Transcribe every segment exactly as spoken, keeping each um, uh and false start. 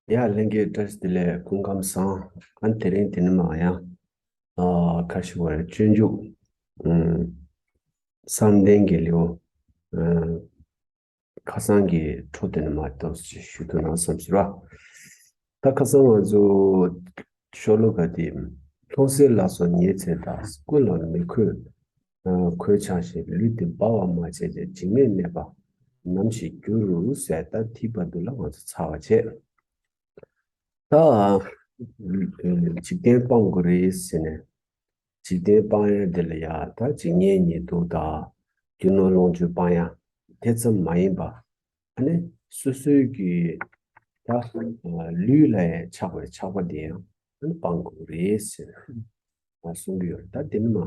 ཡ་ལྷན་རྒྱས་བཀྲ་ཤིས་བདེ་ལེགས། སྐུ་ཁམས་བཟང་། ཨ་ནི་དེ་རིང་འདི་ནས་མར་ཡང་ཨ་ཁ་ཤས་བར་སྤྱོད་འཇུག་ཨམ་བསམ་གཏན་གྱི་ལེའུ་ཨ་ཁ་སང་གི་འཕྲོ་དེ་ནས་མར་ཏོག་ཙམ་ཞུ་ཐུབ་ན་བསམ་ཟེར་བ། ད་ཁ་སང་ང་ཚོ་ཤོ་ལོ་ཀ་དེ། ལྷུང་བཟེད་ལ་སོགས་ཉལ་ཚེ་དང་། ཀུན་ལ་མི་གོས་གོས་འཆང་ཞིང་། ལུས་འདི་སྦ་བར་མ་བྱས་ཏེ། འཇིགས་མེད་གནས་པ་ནམ་ཞིག་འགྱུར་རོ་ཟེར། ད་དེའི་བར་དུ་ལ་ང་ཚོ་ཚར་བ་བྱས། ད་འཇིག་རྟེན་སྤང་དགོས་རེད་ཟེར་ནས། འཇིག་རྟེན་སྤང་ཡ་འདི་ལ་ཡ་ད་འཇིགས་ཉེན་ཉེས་དུག་དང་རྒྱུ་ནོར་ལོངས་སྤྱོད་སྤང་ཡ་དེ་ཙམ་མ་ཡིན་པ། ཨ་ནི་སོ་སོའི་གི་ད་ལུས་ལ་ཡང་ཆགས་པའི་ཆགས་པ་དེ་ཡང་ཨ་ནི་སྤང་དགོས་རེད་ཟེར་ང་གསུང་གི་ཡོད་རེད། ད་དེ་ནི་མ་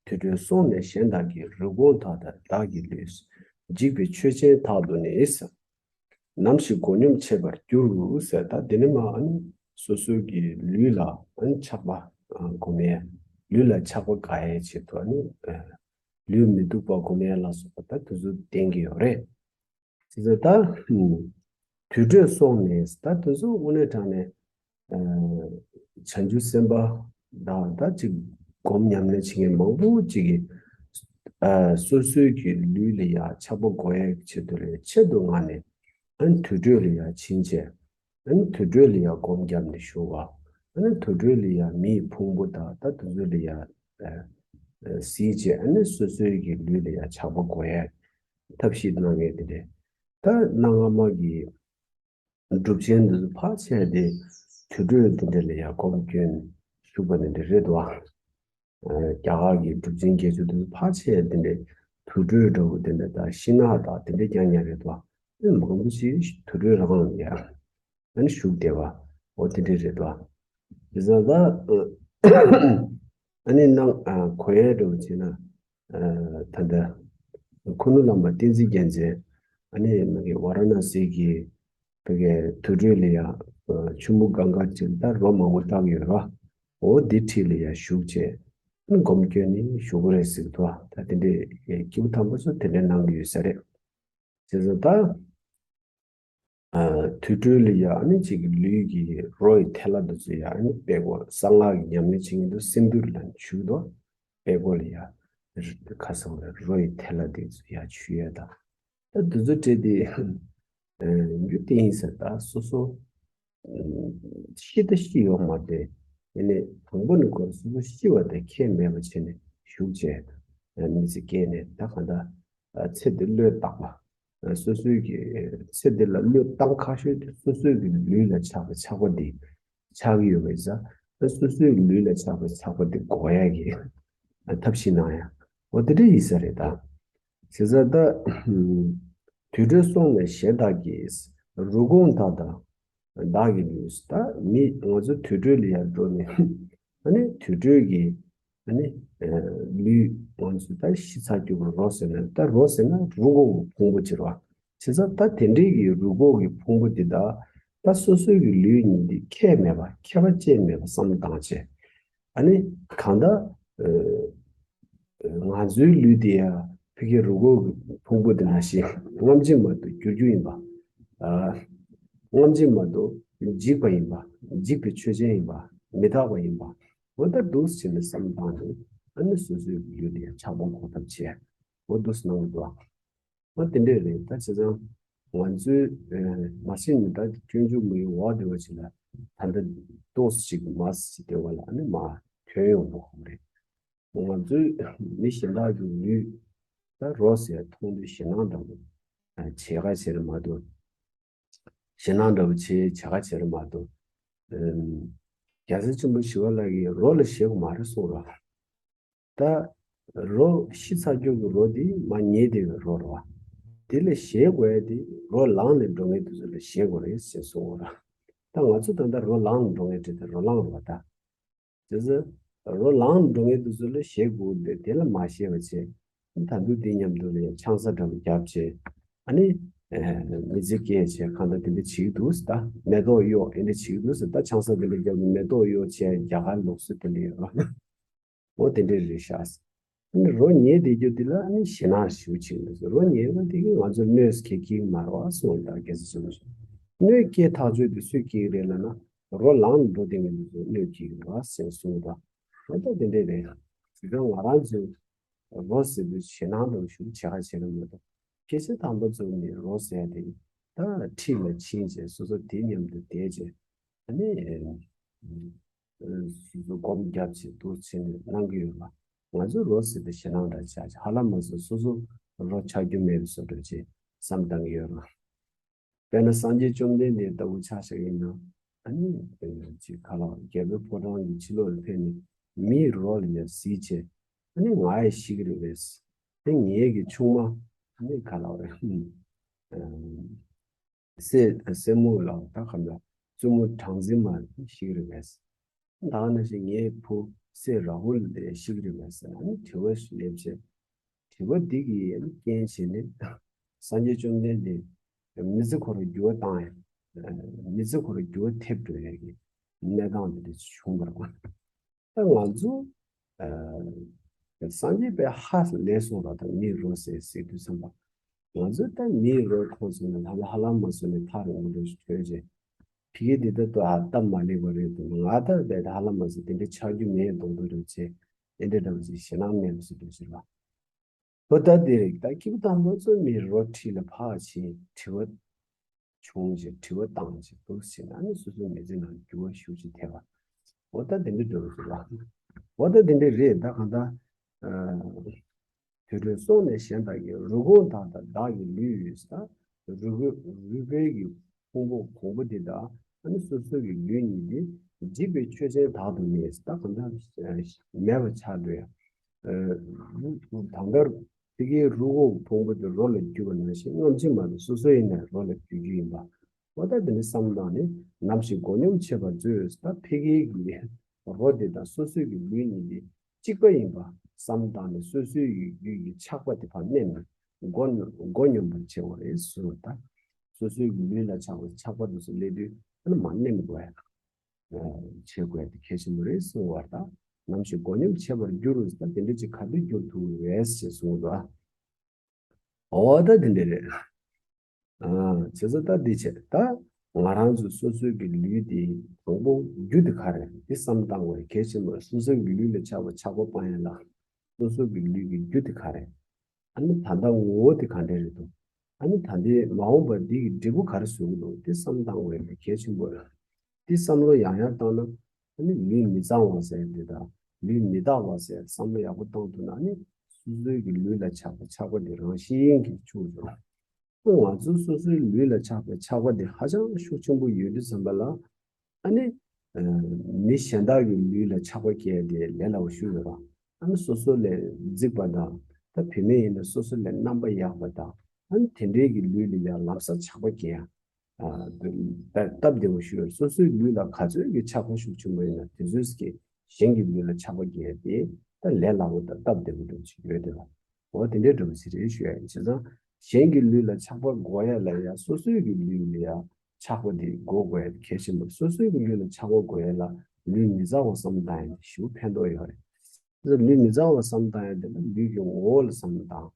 དུད་འགྲོའི་སྲོག་ནི་གཞན་དག་གི། རུས་ཁུངས་དག་དང་བདག་གི་ལུས། འཇིག་པའི་ཆོས་ཅན་དག་ཏུ་ནི། ནམ་ཞིག་མགོ་སྙོམས་བྱེད་པར་འགྱུར་རོ་ཟེར། ད་དེ་ནི་མ་ཨ་ནི་སོ་སོའི་གི་ལུས་ལ་ཨ་ནི་ཆགས་པ་སྒོམ་ཡས། ལུས་ལ་ཆགས་པ་དགག་ཡས་ཆེད་དུ་ཨ་ནི་ལུས་མི་སྡུག་པ་སྒོམ་ཡས་ལ་སོགས་པ་ད་དེ་ཚོ་བསྟན་གྱི་ཡོད་རེད། དེ་ཚོ་ད་དུད་འགྲོའི་སྲོག་ནི་ད་དེ་ཚོ་དངོས་གནས་དྲང་ནས་བྱང་ཆུབ་སེམས་དཔའ་དང་ད་ཅིག་སྒོམ་ཉམས་ལེན་བྱེད་མཁན་མང་པོ་ཅིག་གིས་སོ་སོའི་གི་ལུས་ལ་ཡ་ཆགས་པ་དགག་ཡས་ཆེད་དུ་ལ་ཆེད་དུ་མངགས་ནས་ཨ་ནི་དུད་འགྲོ་ལ་ཡ་ཕྱིན་བྱས། ཨ་ནི་དུད་འགྲོ་ལ་ཡ་སྒོམ་བརྒྱབ་ནས་བཞུགས་པ། ཨ་ནི་དུད་འགྲོ་ལ་ཡ་མིའི་ཕུང་པོ་དང་ད་དེ་ཚོ་ལ་ཡ་གཟིགས་བྱས། ཨ་ནི་སོ་སོའི་གི་ལུས་ལ་ཡ་ཆགས་པ་དགག་ཡས་ཐབས་ཤེས་གནང་མཁན་དེ་འདྲས། ད་གནའ་སྔ་མ་གི་གྲུབ་ཆེན་འདི་ཚོ་ཕལ་ཆེར་དེ་དུད་འགྲོ་དེ་འདྲ་ལ་ཡང་སྒོམ་སྐྱོན་ཞུགས་པ་ནི་འདི་རེད་དོ། རྒྱ་གར་གྱི་གྲུབ་ཆེན་བརྒྱད་ཅུ་དེ་ཚོ་ཕལ་ཆེར་དེ་འདྲའི་དུད་འགྲོའི་འདྲ་བོ་དེ་འདྲ་དང་ཤིང་ནགས་དང་དེ་འདྲ་རྐྱང་རྐྱང་རེད་དོ། མང་པོ་ཞིག་དུད་འགྲོའི་རང་ལ་ཡང་ཨ་ནི་ཞུགས་བསྡད་པ་འོ་དེ་འདྲ་རེད་དོ། དེ་ཚོ་ད་ཨ་ནི་ནང་གོ་ཡས་འདྲ་བོ་བྱས་ན། ད་ལྟ་ཁུ་ནུ་བླ་མ་བསྟན་འཛིན་རྒྱལ་མཚན་ཨ་ནི་མ་གི་ཝཱ་ར་ཎ་སི་གི་བོད་ཀྱི་དུད་འགྲོ་ལ་ཡང་ཆུ་མོ་གངྒཱ་ཅིག་ད་རོ་མང་པོ་བཏགས་ཡོད་ར། འོ་འདི་འཁྲིས་ལ་ཡང་བཞུགས་བྱས་སྒོམ་སྐྱོན་ནི་ཞུ་གི་རེད་ཟེར་གི་འདུག་ད་དེ་འདྲའི་སྐྱེས་བུ་དམ་པ་ཚོ་དེ་འདྲ་གནང་གི་ཡོད་ས་རེད། བྱས་ཙང་ད། དུད་འགྲོ་ལ་ཡང་ཨ་ནི་གཅིག་གི་ལུས་ཀྱི་རོ་ཡི་ཐལ་བ་འདི་ཚོ་ཡང་ཨ་ནི་དཔྲལ་མགོ་གསང་སྔགས་ཀྱི་ཉམས་ལེན་བྱེད་མཁན་དུ་སེམས་འདུལ་ལ་བཞུགས་དོ། དཔྲལ་མགོ་ལ་ཡང་ཁ་སང་ལ་རོ་ཡི་ཐལ་བ་འདི་ཚོ་ཡང་ཆུད་ཡས་དང་། ད་འདི་ཚོ་སྤྲད་དེ་རྒྱུ་དེ་ཡིན་ཟེར་ད་སོ་སོ་ཤི་ད་ཤི་ཡོང་མ་དེ་ཡིན་ནི་དང་པོ་ནི་ཁོ་སོ་སོ་ཤི་བ་དེ་ཁས་མེད་པ་བྱས་ནས་བཞུགས་བྱས་མི་ཚེ་སྐྱེལ་ནས་ད་གང་ལྟར་ཚེ་འདི་བློས་བཏང་བ། སོ་སོའི་གི་ཚེ་འདི་ལ་བློས་བཏང་ཁ་ཤས་དེ་སོ་སོའི་གི་ལུས་ལ་ཆགས་པའི་ཆགས་པ་འདི་ཆགས་ཀྱི་ཡོད་པའི་ས། སོ་སོའི་གི་ལུས་ལ་ཆགས་པའི་ཆགས་པ་འདི་འགོག་ཡ་གི་ཐབས་ཤེས་གནང་ཡ། འོ་དེ་འདྲ་ཡིན་ས་རེད་ད། བྱས་ཙང་ད་དུད་འགྲོའི་སྲོག་ནི་གཞན་དག་གི། རུས་ཁུངས་དག་དང་བདག་གི་ལུས། ད་མི་ང་ཚོ་དུད་འགྲོ་ལ་ཡ་འགྲོ་ནས་ཨ་ནི་དུད་འགྲོའི་གི་ཨ་ནི་ལུས་ང་ཚོ་ད་ཤི་ཚར་རྒྱུ་གི་རོ་ཟེར་ན་ད་རོ་ཟེར་ན་རུས་ཁོག་གི་ཕུང་པོ་ཅིག་རེད་བ། བྱས་ཙང་ད་དེ་འདྲའི་གི་རུས་ཁོག་གི་ཕུང་པོ་འདི་དག་ད་སོ་སོའི་གི་ལུས་ཉིད་འདི་ཁས་མེད་པ་ཁྱད་པར་ཅན་མེད་པ་བསམ་བློ་བཏང་བྱས། ཨ་ནི་གང་ལྟར་ང་ཚོའི་ལུས་འདི་ཡང་ཕ་གི་རུས་ཁོག་གི་ཕུང་པོ་འདི་ནང་བཞིན་སྔ་ཕྱི་མ་གཏོགས་འགྱུར་རྒྱུ་ཡིན་པ། སྔ་ཕྱི་མ་གཏོགས་འཇིག་པ་ཡིན་པ། འཇིག་པའི་ཆོས་ཅན་ཡིན་པ། མི་རྟག་པ་ཡིན་པ། འོ་ད་འདུག་སེ་བྱས་ནས་བསམ་བློ་བཏང་ནས་ཨ་ནི་སོ་སོའི་ལུས་དེ་ཆགས་པ་འགོག་ཐབས་བྱས། འོ་འདུག་སེ་གནང་གི་འདུག་འོ་དེ་འདྲས་རེད། ད་བྱས་ཙང་ང་ཚོའི་མ་གཞི་ནས་ད་སྤྱོད་འཇུག་མི་ཡི་འོག་དེ་བ་ཞིག་ལ་ད་ལྟ་ཏོག་ཙམ་ཞིག་མ་སི་དེ་བ་ལ་ཨ་ནི་མ་ཐོན་ཡོང་འགྲོ་གི་རེད། ང་ཚོའི་མི་གཞན་དག་གི་ལུས་ད་རོ་ཟེར་མཐོང་དུས་ཞེད་སྣང་འདྲ་བོ་བྱེད་ག་བྱེད་རེད་མ་གཏོགས། ཞེད་སྣང་འདྲ་བོ་བྱེད་བྱེད་ག་བྱེད་རེད་མ་གཏོགས། རྒྱལ་སྲས་ཆེན་པོ་ཞི་བ་ལྷ་གིས་རོ་ལ་ཞེད་དགོས་མ་རེད་གསུངས་རོགས། ད་རོ་ཤི་ཚར་རྒྱུ་གི་རོ་དེ་མར་ཉལ་བསྡད་པའི་རོ་རེད་བ། དེ་ལ་ཞེད་དགོས་ཡ་དེ་རོ་ལངས་ནས་འགྲོ་མཁན་དེ་ཚོ་ལ་ཞེད་དགོས་རེད་ཟེར་གསུངས་རོགས། ད་ང་ཚོ་ད་ལྟ་རོ་ལངས་ནས་འགྲོ་མཁན་དེ་ད་རོ་ལངས་རེད་བ་ད། དེ་ཚོ་རོ་ལངས་འགྲོ་མཁན་དེ་ཚོ་ལ་ཞེད་དགོས་འདུག་དེ་ལ་མ་ཞེད་པ་བྱས། ད་དུང་དེ་མཉམ་དུ་ལ་ཡང་ཆང་ས་འདྲ་པོ་བརྒྱབ་བྱས། ཨ་ནི་མི་ཚེ་སྐྱེལ་བྱས་གང་ལྟར་དེ་འདྲ་བྱེད་ཀྱི་འདུག་ཟེར། ད་མེ་ཏོག་གཡོག་དེ་འདྲ་བྱེད་ཀྱི་འདུག་ཟེར། ད་ཆང་ས་དེ་འདྲ་བརྒྱབ་ནས་མེ་ཏོག་གཡོག་བྱས་རྒྱ་གར་ལུགས་སྲོལ་དེ་འདྲ་ཡོད་ར། འོ་དེ་འདྲ་རེད་ཤག་ཨ་ནི་རོ་ཉལ་བསྡད་རྒྱུ་དེ་ལ་ཨ་ནི་ཞེད་སྣང་ཞེ་པོ་བྱེད་ཀྱི་འདུག་ཟེར། རོ་ཉལ་བ་དེ་གིས་ང་ཚོ་གནོད་སྐྱེལ་གྱི་མ་རེད་བ་གསུངས། ད་རྒྱལ་སྲས་ཆེན་པོ་ཞིག་ གནོད་སྐྱེལ་ཐག་གཅོད་དེ་སུས་སྐྱེལ་གི་རེད་ལབ་ན། རོ་ལངས་འགྲོ་བསྡད་མཁན་དེ་ཚོས་གནོད་སྐྱེལ་གི་རེད་བ་ཟེར་གསུངས་པ། འོ་ད་དེ་འདྲས་རེད། དེ་ང་རང་ཚོས་རོ་ཟེར་དུས་ཞེད་སྣང་འདྲ་བོ་ཞིག་བྱེད་ཁ་བྱེད་ལ་མ་གཏོགས། སྐད་ཆ་དང་པོ་ཚོ་ནི་རོ་ཟེར་དེ་ད་ཁྲིད་ལ་ཕྱིན་བྱས་སོ་སོ་དེ་མཉམ་དུ་བསྡད་བྱས། ཨ་ནི། སོ་སོ་སྒོམ་རྒྱབ་བྱས་འདུག་བྱས་ནས་གནང་གི་ཡོད་ལ། ང་ཚོས་རོ་ཟེར་དུས་ཞེད་སྣང་འདྲ་ཆགས་ཀྱི། ཧ་ལམ་མ་སོང་སོ་སོ་རོ་ཆགས་རྒྱུ་མེད་པའི་བཟོ་འདྲ་བྱས་བསམ་བཏང་གི་ཡོད་ལ། དཔེར་ན་སངས་རྒྱས་བཅོམ་ལྡན་འདས་ལྟ་བུ་ཆ་བཞག་ཡིན་ན། ཨ་ནི་དཔེར་ན་ཅིག་ག་ལ་རྒྱལ་པོའི་ཕོ་བྲང་གི་ཕྱི་ལོགས་ལ་ཕེབས་ནས་མིའི་རོ་ལ་ཡར་གཟིགས་བྱས། ཨ་ནི་ང་ཡི་ཤི་གི་རེད་པས། དེ་ངེད་ཀྱི་ཆུང་མ་ཨ་ནི་ག་ལ་རེད། སྲས་སྲས་མོ་ལ་ད་ག་ལ་བཙུན་མོ་གྲངས་འཛིན་མ་ཤི་གི་རེད་པས། ད་ག་ནང་བཞིན་ངའི་བུ་སྲས་རཱ་ཧུ་ལ་ཤི་གི་རེད་པས་ཟེར་ནས་ཨ་ནི་དྲི་བ་ཞིག་སླེབས་བྱས། དྲི་བ་འདི་གིས་ཨ་ནི་རྐྱེན་བྱས་ནས་སངས་རྒྱས་བཅོམ་ལྡན་འདས་མི་ཚེ་ཁོ་རང་འགྱུར་བ་བཏང་ཡ། མི་ཚེ་ཁོ་རང་འགྱུར་བ་ཐེབས་འགྲོ་ཡ་གི་གནས་སྟངས་འདི་འདྲ་བྱུང་བ་རེད། ད་ང་ཚོ་ཨ་སངས་རྒྱས་དཔེ་ཧ་ལས་སོང་ར། ད་མིའི་རོ་ཟེར་ཟེར་དུས་ཙམ་པ། ང་ཚོ་ད་མིའི་རོ་མཐོང་སོང་ན་ད་ཧ་ལམ་མ་སོང་ནས་ཐག་རིང་པོ་འདྲ་ཞིག་ཐོན་རྗེས། ཕ་གི་འདི་ལྟ་ཏོ་ཨ་སྟབས་མ་ལེགས་པ་རེད་འདུག་ང་ད་བས་ད་ཧ་ལམ་མ་སོང་དེ་འདྲ་ཆགས་རྒྱུ་མེད་མདོག་མདོག་འདྲ་བྱས། དེ་འདྲ་འདྲ་བོ་ཅིག་ཞེད་སྣང་མེད་པ་ཞིག་འདྲ་ཞིག་ལ། ཨོ་ད་འདི་རེད། ད་སྐྱིད་པོ་དང་པོ་ཚོ་མི་རོ་ཁྲིད་ལ་ཕར་ཕྱིན་དྲི་བ་བྱུང་ཞེས་དྲི་བ་བཏང་ཞེས་འདུག་ཟེར་ན་ནི་སོ་སོའི་མི་ཚེ་ནང་འགྱུར་བ་ཤུགས་ཆེ་ཐེབས་པ། ཨོ་ད་འདི་འདྲ་འདྲ་བོ་ཞིག་ལ། ཨོ་ད་འདི་འདྲ་རེད། ད་གང་ལྟར། དུད་འགྲོའི་སྲོག་ནི་གཞན་དག་གི། རུས་ཁུངས་དག་དང་བདག་གི་ལུས་ཡོད་ས། རུས་རུས་པའི་གི་ཕུང་པོ་གོང་པོ་འདི་དག་ཨ་ནི་སོ་སོ་གི་ལུས་ཉིད་དེ་འཇིག་པའི་ཆོས་ཅན་དག་ཏུ་གནས་ད་གང་ལྟར་མེད་པ་ཆགས་འགྲོ་ཡ། ད་ལྟར་དེ་གའི་རུས་ཁུངས་ཕུང་པོ་དེ་རོ་ལ་འགྱུར་བ་ནང་བཞིན་སྔ་ཕྱི་མ་ལ་སོ་སོ་ཡིན་ནའི་རོ་ལ་འགྱུར་རྒྱུ་ཡིན་པ། འོ་ད་དེ་ནི་བསམ་བློ་ནི་ནམ་ཞིག་མགོ་སྙོམས་བྱེད་པར་མཛོད་ད་ཕ་གིའི་གི་རོ་དེ་དང་སོ་སོའི་གི་ལུས་ཉིད་དེ་གཅིག་པ་ཡིན་པ་བསམ་བཏང་ནས་སོ་སོའི་ཡུལ་ཡུལ་གྱི་ཆགས་པ་དེ་ཕར་མནན་ནས་མགོ་མགོ་སྙོམས་པར་བྱེད་དགོས་རེད་གསུངས་པ་ལྟར། སོ་སོའི་གི་ལུས་ལ་ཆགས་པ་ཆགས་པ་དེ་ཚོ་སླེབས་དུས་ཨ་ནི་མར་མནན་དགོས་ཡ་བྱེད་དགོས་ཡ་དེ་གལ་ཆེན་པོ་རེད་གསུངས་པ་ལྟར། ནམ་ཞིག་མགོ་སྙོམས་བྱེད་པར་འགྱུར་རུ་ད་དེ་འདྲ་ཅིག་ག་དུས་འགྱུར་ཐུབ་རེད་ཞེས་གསུངས་པ། འོ་ད་དེ་འདྲ་རེད། ཨ་བྱས་ཙང་ད་འདི་བྱས་ད་ང་རང་ཚོ་སོ་སོའི་གི་ལུས་དེ་དང་པོ་རྒྱུ་དེ་ག་རེ་རེད་དེ་བསམ་བཏང་དགོས་གལ་ཆེན་པོ་རེད། སོ་སོའི་གི་ལུས་ལ་ཆགས་པ་ཆགས་པ་སྤང་ཡ་ལ་སོ་སོའི་གི་ལུས་ཀྱི་རྒྱུ་དེ་ག་རེ་རེད། ཨ་ནི་ད་ལྟ་ངོ་བོ་དེ་ག་འདྲ་རེད་འདུག་ཨ་ནི་ད་ལྟའི་མ་འོངས་པར་འདི་གི་འབྲས་བུ་ག་རེ་བཟོ་གི་འདུག་དེ་བསམ་བཏང་དགོས་གལ་ཆེན་པོ་རེད། དེ་བསམ་བློ་ཡང་ཡང་བཏང་ན་ཨ་ནི་ལུས་མི་གཙང་བ་ཟེར་འདི་དང་ལུས་མི་རྟག་པ་ཟེར་བསམ་བློ་ཡག་པོ་བཏང་ཐུབ་ན་ཨ་ནི་སོ་སོའི་གི་ལུས་ལ་ཆགས་པ་ཆགས་པ་དེ་རང་བཞིན་གྱིས་ཆུག་འགྲོ། ང་ཚོ་སོ་སོའི་ལུས་ལ་ཆགས་པའི་ཆགས་པ་འདི་ཧ་ཅང་ཤུགས་ཆེན་པོ་ཡོད་དུས་ཙམ་པ་ལ། ཨ་ནི། མི་གཞན་དག་གི་ལུས་ལ་ཆགས་པ་སྐྱེ་ཡ་དེ་ལས་སླ་པོ་ཞིག་ཡོད་པ། ཨ་ནི་སོ་སོ་ལས་རྫིག་པ་དང་ད་བུད་མེད་ཡིན་ན་སོ་སོ་ལས་རྣམ་པ་ཡག་པ་དང་ཨ་ནི་དེ་འདྲའི་གི་ལུས་ལ་ཡང་ལམ་སང་ཆགས་པ་སྐྱེ་ཡ། སྟབས་བདེ་པོ་ཞིག་ཡོད། སོ་སོའི་ལུས་ལ་ག་ཚོད་ཀྱི་ཆགས་པ་ཤུགས་ཆེན་པོ་ཡིན་ན་དེ་ཚོད་ཀྱི་གཞན་གྱི་ལུས་ལ་ཆགས་པ་སྐྱེ་ཡ་དེ་ད་ལས་སླ་པོ་དང་སྟབས་བདེ་པོ་འདྲ་ཞིག་ཡོད་དེ་ལ། འོ་དེ་འདྲའི་འདྲ་པོ་ཞིག་རེད་ཞུ་ཡ་ཡིན། བྱས་ཙང་གཞན་གྱི་ལུས་ལ་ཆགས་པ་འགོག་ཡ་ལ་ཡ་སོ་སོའི་གི་ལུས་ལ་ཡ་ཆགས་པ་དེ་འགོག་དགོས་ཡ་དེ་གལ་ཆེན་པོ། སོ་སོའི་གི་ལུས་ལ་ཆགས་པ་འགོག་ཡ་ལ་ལུས་མི་གཙང་བ་བསམ་བཏང་ཡ་དེ་ཞེ་པོ་ཕན་ཐོགས་ཡོད་རེད། ལུས་མི་གཙང་བ་བསམ་བཏང་ཡ་དེ་ལ་ལུས་ཀྱི་ངོ་བོ་ལ་བསམ་བཏང་།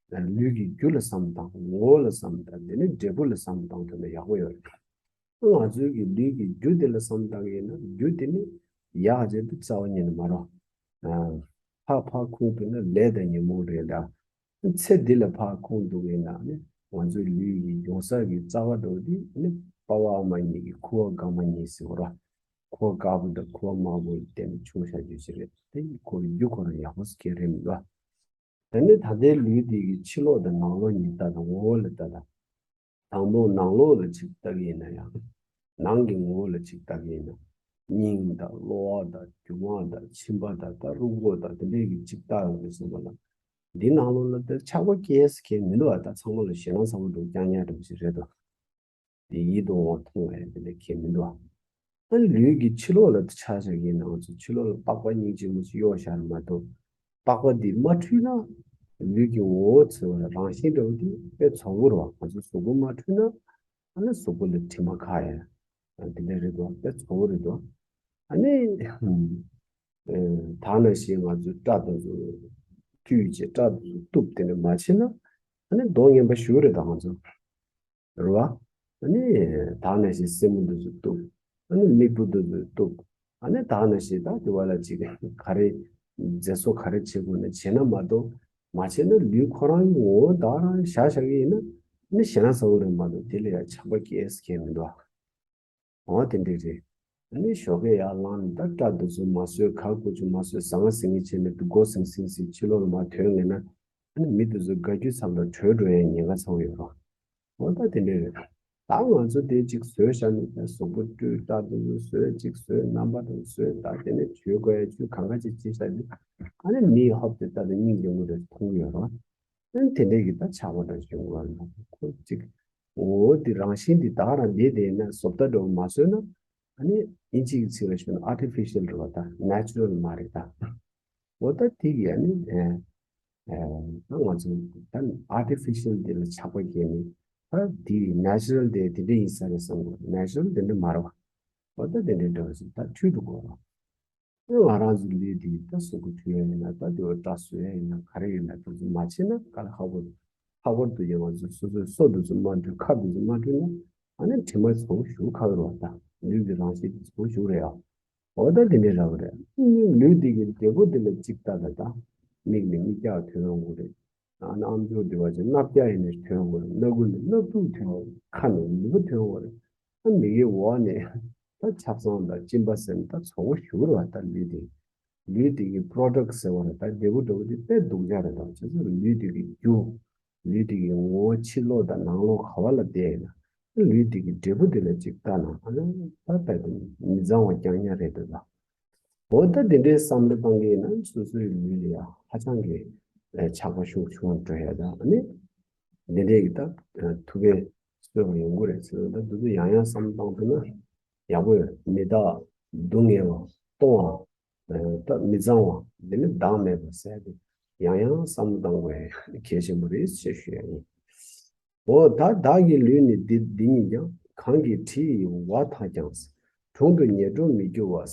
ལུས་ཀྱི་རྒྱུ་ལ་བསམ་བཏང་། ངོ་བོ་ལ་བསམ་བཏང་། དེ་ནས་འབྲས་བུ་ལ་བསམ་བཏང་ཐུབ་ན་ཡག་པོ་ཡོད་རེད། ང་ཚོའི་གི་ལུས་ཀྱི་རྒྱུ་དེ་ལ་བསམ་བཏང་ཡིན་ན་རྒྱུ་དེ་ནི་ཡག་ཅེས་དེ་རྩ་བ་ཉིད་ནས་མ་རེད། ཕར་ཕར་ཁུངས་གཏུགས་ན་ལས་དང་ཉོན་མོངས་རེད་ལ། ཚེ་འདི་ལ་ཕར་ཁུངས་གཏུགས་ཡིན་ན་ནི་ང་ཚོའི་ལུས་ཀྱི་ཡོང་ས་གི་རྩ་བ་འགྲོ་དུས་ནི་པ་ཕ་མ་གཉིས་ཀྱི་ཁུ་བ་དཀར་མ་གཉིས་ཟེར་བ་ར། ཁུ་བ་དཀར་པོ་དང་ཁུ་བ་དམར་པོ་ལ་བརྟེན་ནས་བྱུང་བཞག་རྒྱུ་ཞིག་རེད། དེ་ཁོ་རྒྱུ་ཁོ་རང་ཡག་པོ་ཟེར་མཁན་རེད་མི་འདུག་དེ་ནི་ད་ལྟའི་ལུས་འདི་གི་ཕྱི་ལོགས་དང་ནང་ལོགས་གཉིས་ལྟ་དང་ངོ་བོ་ལ་ལྟ་དང་། དང་པོ་ནང་ལོགས་ལ་ཅིག་ལྟ་གི་ཡིན་ན་ཡང་། ནང་གི་ངོ་བོ་ལ་ཅིག་ལྟ་གི་ཡིན་ན། སྙིང་དང་གློ་བ་དང་རྒྱུ་མ་དང་མཆིན་པ་དང་ད་རུས་ཁོག་དང་དེ་འདྲའི་གི་ཅིག་ལྟ་ཡོང་དུས་ཙམ་པ་ལ། འདི་ནང་ལོགས་ལ་དེ་ཆགས་པ་སྐྱེས་ཟེར་མཁན་མི་འདུག་ཨ་ད་ཚང་མ་ལ་ཞེད་སྣང་ཚ་པོ་འདུག་རྐྱང་རྐྱང་འདྲ་པོ་ཞིག་རེད་དོ། དེ་ཡིད་དུ་འོང་བ་མཐོང་བ་ཡང་དེ་འདྲ་ཁྱད་མི་འདུག་ཨ། ཨ་ལུས་ཀྱི་ཕྱི་ལོགས་ལ་ཆ་བཞག་གི་ཡིན་ན་ང་ཚོ་ཕྱི་ལོགས་ལ་པགས་པ་སྙིང་རྗེ་མོ་ཞིག་གཡོགས་བཞག་མ་གཏོགས། པགས་པ་འདི་མ་འཁྲུད་ན་ལུས་ཀྱི་ངོ་བོ་ཟེར་བ་ལ་རང་བཞིན་འདྲ་བོ་འདི་དཔེ་ཚོགས་པོ་རེད་བ། ང་ཚོ་གཟུགས་པོ་མ་འཁྲུད་ན་ཨ་ནི་གཟུགས་པོ་ལ་དྲི་མ་ཁ་ཡ་འདི་འདྲ་རེད་དོ། དཔེ་ཚོགས་པོ་རེད་དོ། ཨ་ནི་ད་ནང་བཞིན་ང་ཚོ་སྐྲ་དེ་ཚོ་བཀྲུས་བྱས་སྐྲ་དེ་ཚོ་གཏུབ་དེ་འདྲ་མ་བྱས་ན་ཨ་ནི་མདོག་ངན་པ་ཞིག་རེད་ད་ང་ཚོ། རེད་བ། ཨ་ནི་ད་ག་ནང་བཞིན་སེན་མོ་འདི་ཚོ་གཏུབ། ཨ་ནི་མིག་སྤུ་འདི་ཚོ་གཏུབ། ཨ་ནི་ད་ག་ནང་བཞིན་ད་དེ་བ་ལ་ཅིག་ག་རེ་མཛེས་བཟོ་ག་རེ་བྱེད་དགོས་ན་བྱས་ན་མ་གཏོགས། མ་བྱས་ན་ལུས་ཁོ་རང་གི་ངོ་བོ་ད་ག་རང་བཞག་བཞག་གི་ཡིན་ན། ཨ་ནི་ཞེ་ན་ཚ་བོ་རེད་མ་གཏོགས་དེ་ལ་ཡང་ཆགས་པ་སྐྱེས་ཟེར་མཁན་མི་འདུག་ཨ། འོ་དེ་འདྲས་རེད། ཨ་ནི་ཞོགས་ཀས་ཡར་ལངས་ནས་ད་སྐྲ་དེ་ཚོ་མ་བཟོས། ག་དགོས་ཀྱི་མ་བཟོས། ཟ་ང་ཟིང་ངེ་བྱས་ནས་མགོ་ཟིང་ཟིང་ཟིང་ཕྱི་ལོགས་ལ་མར་ཐོན་ངེས་ན། ཨ་ནི་མི་དེ་ཚོ་དགའ་སྐྱིད་ཚབ་ལ་བྲོས་འགྲོ་ཡའི་ཉེན་ཁ་ཚ་བོ་ཡོད་རེད། འོ་ད་དེ་འདྲས་རེད། ད་ང་ཚོ་དེ་གཅིག་བཟོས་བཞག་ནས་ད་གཟུགས་པོ་བཀྲུས། སྐྲ་དེ་ཚོ་བཟོས། གཅིག་བཟོས། རྣམ་པ་དེ་ཚོ་བཟོས། ད་དེ་ནས་བྱོས་དགོས་ཡ་ཆུ་གང་ག་ཅིག་བྱས་བཞག་ནས། ཨ་ནི་མིའི་ཧོབ་དེ་ལྟ་དང་སྙིང་རྗེ་མོ་རེ་མཐོང་གི་ཡོད་རེད། ཨ་ནི་དེ་འདྲས་ཀྱི་ད་ཆགས་པ་འདྲ་བྱུང་བ་ལ་ཁོ་གཅིག་ངོ་བོ་དེ་རང་བཞིན་དེ་ད་ག་རང་བསྡད་བསྡད་ན་བཟོ་ལྟ་འདྲ་བོ་མ་བཟོས་ན། ཨ་ནི་དབྱིན་ཇིའི་ཚིག་ལ་ཞུས་ན་ཨར་ཊི་ཕི་ཤལ་རེད་བ། ད་ནེ་ཅུ་རལ་མ་རེད་ད། འོ་ད་དེ་གི་ཨ་ནི་ཨ་ཨ་ད་ང་ཚོ་ད་ཨར་ཊི་ཕི་ཤལ་དེ་ལ་ཆགས་པ་སྐྱེས་ནས། ད་དེ་ནེ་ཅུ་རལ་དེ་དེ་འདྲ་ཡིན་ས་རེད་བསམ་གོ། ནེ་ཅུ་རལ་དེ་འདྲ་མ་རེད་བ། འོ་ད་དེ་འདྲའི་འདྲ་བ་ཞིག་ད་འཁྲུལ་འགྲོ་གོ་རེད་བ། ང་རང་ཚོའི་ལུས་འདི་ད་གཟུགས་པོ་འཁྲུ་ཡ་ཡིན་ན། ད་དེ་བ་སྐྲ་བཟོ་ཡ་ཡིན་ན། ག་རེ་ཡིན་ན་དེ་ཚོ་མ་བྱས་ན། ག་ལ་ལྷག་པར་ལྷག་པར་དུ་ཡང་ང་ཚོ་སོ་སོའི་སོ་འདི་ཚོ་མ་འཁྲུ། ཁ་འདི་ཚོ་མ་འཁྲུ་ན། ཨ་ནི་དྲི་མ་ཚ་བོ་ཞེ་པོ་ཁ་གི་རེད་བ། ད་ལུས་ཀྱི་རང་བཞིན་དེ་ཚ་བོ་ཞེ་པོ་རེད་ཡ། འོ་ད་དེ་འདྲའི་འདྲ་བོ་རེད། ལུས་འདི་གི་འབྲས་བུ་འདི་ལ་གཅིག་ལྟ་ད། ད་མིག་ནས་མིག་རྒྱག་ཐོན་ཡོང་གི་རེད། ཨ་ནི་ཨམ་ཅོག་འདི་བ་ཅིག་སྣ་རྒྱག་ཡིན་ནའི་ཐོན་ཡོང་གི་རེད། སྣ་ཁུག་ནས་སྣ་ཐུག་ཐོན་ཡོང་གི་རེད། ཁ་ནས་ལུས་པོ་ཐོན་ཡོང་གི་རེད། ཨ་མིག་གི་འོག་ནས་ད་ཆབ་གསང་དང་གཅིན་པ་ཟེར་ནས་ད་ཚ་བོ་ཞེ་པོ་རེད་བ། ད་ལུས་འདི། ལུས་འདི་གི་པྲོ་ཌག་ཟེར་བ་རེད། ད་འབྲས་བུ་འདྲ་བོ་འདི་དཔེ་སྡུག་ཅག་རེད། ད་བྱས་ཙང་ལུས་འདི་གི་རྒྱུ། ལུས་འདི་གི་ངོ་བོ་ཕྱི་ལོགས་དང་ནང་ལོགས་ག་བ་ལ་བསྡད་ཡིན་ན། ལུས་འདི་གི་འབྲས་བུ་འདི་ལ་གཅིག་ལྟ་ན། ཨ་ནི་ད་དཔེ་དེ་མི་གཙང་བ་རྐྱང་རྐྱང་རེད་འདུག་ད། འོ་ད་དེ་འདྲའི་བསམ་བློ་བཏང་གི་ཡིན་ན་སོ་སོའི་ལུས་ལ་ཡང་ཧ་ཅང་གི་ཆགས་པ་ཤུགས་ཆུང་བ་འགྲོ་ཡ། ད་ཨ་ནི་དེ་འདྲའི་གི་ད་ཐུགས་ཕན་གསོས་པ་ཡོང་གི་རེད་ཟེར་ན། ད་འདི་ཚོ་ཡང་ཡང་བསམ་བློ་བཏང་ཐུབ་ན་ཡག་པོ་ཡོད། མི་རྟག། སྡུག་བསྔལ་བ། སྟོང་བ། ད་མི་གཙང་བ། འདི་ནི་བདག་མེད་པ་ཟེར་ཏེ་ཡང་ཡང་བསམ་བློ་བཏང་དགོས་གལ་ཆེན་པོ་རེད་ཅེས་ཞུ་ཡ་ཡིན། འོ་ད་བདག་གི་ལུས་ནི་འདི་འདི་ཉིད་ཀྱང་། གང་གི་དྲི་ཡིས་བ་དག་ཀྱང་། དྲུང་དུ་ཉེར་འགྲོ་མི་འགྱུར་བ།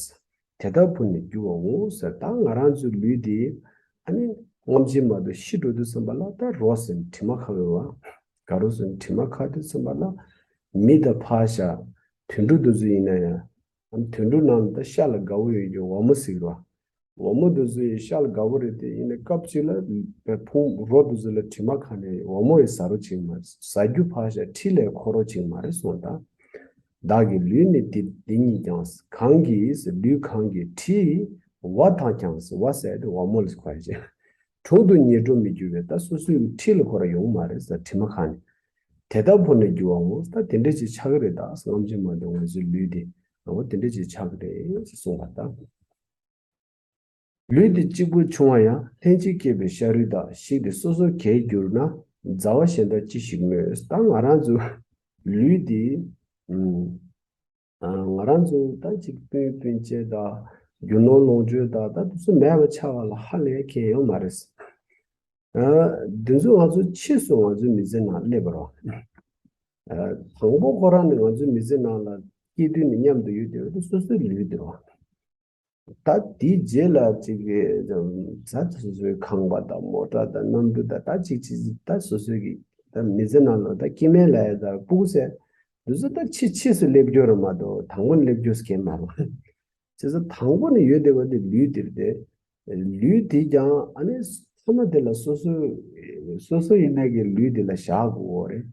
དེ་ལྟར་བུར་ནི་འགྱུར་བར་འོང་ཟེར། ད་ང་རང་ཚོའི་ལུས་འདི་ཨ་ནི་སྔ་ཕྱི་མ་གཏོགས་ཤི་འགྲོ་དུས་ཙམ་པ་ལ་ད་རོ་ཟེར་དྲི་མ་ཁ་གི་རེད་བ། ག་རེ་ཟེར་དྲི་མ་ཁ་དུས་ཙམ་པ་ལ་མི་དང་ཕར་བཞག་དུད་འགྲོ་དེ་ཚོ་ཡིན་ན་ཡང་། ཨ་ནི་དུད་འགྲོ་ནང་ད་ཤ་ལ་དགའ་བོ་ཡོད་རྒྱུ་འོ་མ་ཟེར་གི་རེད་བ། འོ་མ་དེ་ཚོ་ཡི་ཤ་ལ་དགའ་བོ་རེད་དེ། ཡིན་ནའི་སྐབས་གཅིག་ལ་བའི་ཕུང་རོ་དེ་ཚོ་ལ་དྲི་མ་ཁ་ནས་འོ་མ་ཡི་ཟ་རོ་བྱེད་ཀྱི་མ་རེད། ཟ་རྒྱུ་ཕར་བཞག་དྲི་ལས་ཁོ་རོ་བྱེད་ཀྱི་མ་རེད་གསུངས། ད་བདག་གི་ལུས་ནི་འདི་འདི་ཉིད་ཀྱང་། གང་གི་ལུས་གང་གི་དྲི་ཡིས་བ་དག་ཀྱང་། བ་ཟེར་དེ་འོ་མ་ལ་གོ་ཡ་བྱས། དྲུང་དུ་ཉེར་འགྲོ་མི་འགྱུར་བས། ད་སོ་སོའི་དྲི་ལ་ཁོ་ར་ཡོང་མ་རེད་ཟེར། དྲི་མ་ཁ་ནས། དེ་ལྟར་བུར་ནི་འགྱུར་བར་འོང་། ད་དེ་འདྲ་ཅིག་ཆགས་ཀྱི་རེད། ད་སྔ་ཕྱི་མ་གཏོགས་ང་ཚོའི་ལུས་འདི་འོ་དེ་འདྲ་ཅིག་ཆགས་ཀྱི་རེད་ཅེས་གསུངས་པ་དང་། ལུས་འདི་གཅིག་པུ་ཕྱུང་བ་ཡང་། ལྷན་ཅིག་སྐྱེས་པའི་ཤ་རུས་དག །ཞིག་སྟེ་སོ་སོར་གས་གྱུར་ན། མཛའ་བ་གཞན་དག་ཅི་ཞིག་སྨོས། ད་ང་རང་ཚོ་ལུས་འདི་ཨ་ང་རང་ཚོ་ད་ཅིག་སྤུན་སྤུན་མཆེད་དང་རྒྱུ་ནོར་ལོངས་སྤྱོད་དང་ད་དེ་ཚོ་མེད་པ་ཆགས་པ་ལ་ཧ་ལས་མཁན་ཡོད་མ་རེད། ཨ་འདི་ཚོ་ང་ཚོ་ཕྱིས་སུ་ང་ཚོའི་མི་ཚེ་ནང་སླེབས་པ་རེད། ཨ་དང་པོ་ཁོ་རང་ནི་ང་ཚོའི་མི་ཚེ་ནང་ལ་སྐྱེས་དུས་ནས་མཉམ་དུ་ཡོད་བསྡད་པ་དེ་སོ་སོའི་ལུས་དེ་རེད། ད་དེའི་རྗེས་ལ་ཅིག་གི་ད་སོ་སོའི་ཁང་པ་དང་མོ་ཊ་དང་གནམ་གྲུ་དང་ད་ཅིག་ཅིག་ད་སོ་སོའི་གི་ད་མི་ཚེ་ནང་ལ་ད་སྐྱེ་དམན་ལ་ཡ་ད་སྤུ་གུ་ཟེར་འདི་ཚོ་ད་ཕྱིས་ཕྱིས་སུ་སླེབས་རྒྱུ་རེད་མ་གཏོགས་དང་པོ་ནས་སླེབས་རྒྱུ་ཟེར་མཁན་མ་རེད། བྱས་ཙང་དང་པོ་ནས་ཡོད་བསྡད་པ་འདི་ལུས་འདི་རེད་དེ། ལུས་འདི་ཀྱང་ཨ་ནི་མཐའ་མ་དེ་ལ་སོ་སོ་སོ་སོ་ཡིན་ན་གི་ལུས་འདི་ལ་བཞག་དགོས་རེད།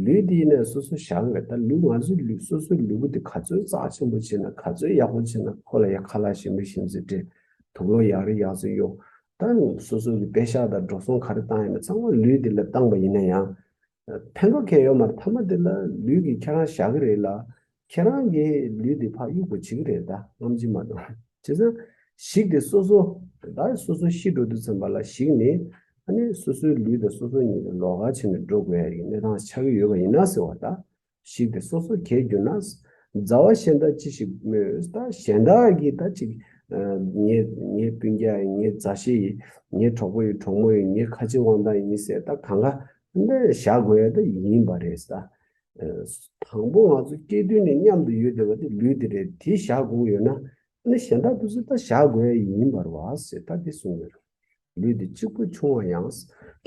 ལུས་འདི་ཡིན་ན་སོ་སོ་བཞག་གི་རེད། ད་ལུས་ང་ཚོའི་ལུས་སོ་སོའི་ལུས་པོ་འདི་ག་ཚོད་རྩ་ཆེན་པོ་བྱས་ན་ག་ཚོད་ཡག་པོ་བྱས་ན་ཁོ་ལ་ཡ་ཁ་ལག་ཞིམ་པོ་ཞིམ་ཟེར་སྤྲད། དུག་ལོག་ཡག་རེ་ཡག་ཚོད་གཡོག་ད་སོ་སོ་གི་པེ་ཤག་དང་འགྲོ་སོང་ག་རེ་བཏང་ཡིན་ན་ཚང་མ་ལུས་འདི་ལ་བཏང་པ་ཡིན་ན་ཡང་། ཕན་ཐོགས་གང་ཡང་ཡོད་མ་རེད། མཐའ་མ་དེ་ལ་ལུས་ཀྱིས་ཁྱེད་རང་བཞག་གི་རེད་ལ། ཁྱེད་རང་གིས་ལུས་དེ་ཕར་གཡུག་པ་བྱེད་ཀྱི་རེད། ད་སྔ་ཕྱི་མ་གཏོགས། བྱས་ཙང་ཞིག་སྟེ་སོ་སོ། ད་སོ་སོ་ཤི་འགྲོ་དུས་ཙམ་པ་ལ་ཞིག་ནས་ཨ་ནི་སོ་སོའི་ལུས་དང་སོ་སོ་ཉིད་ལ་ལོགས་ཀ་བྱས་ནས་འགྲོ་དགོས་ཡ་ཡི་གནས་སྟངས་ཆགས་ཀྱི་ཡོད་པ་ཡིན་ན་ཟེར་བ། ད་ཞིག་སྟེ་སོ་སོར་གས་གྱུར་ན། མཛའ་བ་གཞན་དག་ཅི་ཞིག་སྨོས། ད་གཞན་དག་གིས་ད་ཅིག་ངའི་ངའི་སྤུན་ཀྱག་ཡིན། ངའི་མཛའ་བཤེས་ཡིན། ངའི་གྲོགས་པོ་ཡིན། གྲོགས་མོ་ཡིན། ངའི་ཁ་རྗེ་དབང་ཐང་ཡིན་ཟེར་ད་གང་ག་འདི་བཞག་དགོས་ཡ་ད་ཡིན་པ་རེད་ད། དང་པོ་ང་ཚོ་སྐྱེས་དུས་ནས་མཉམ་དུ་ཡོད་བསྡད་པ་དེ་ལུས་དེ་རེད། དེ་བཞག་དགོས་ཡོད་ན་ཨ་ནི་གཞན་དག་དེ་ཚོ་ད་བཞག་དགོས་ཡ་ཡིན་པ་རེད་བ་ཟེར་ད་དེ་གསུངས་ཡོད་རེད། ལུས་འདི་གཅིག་པུ་ཕྱུང་བ་ཡང་།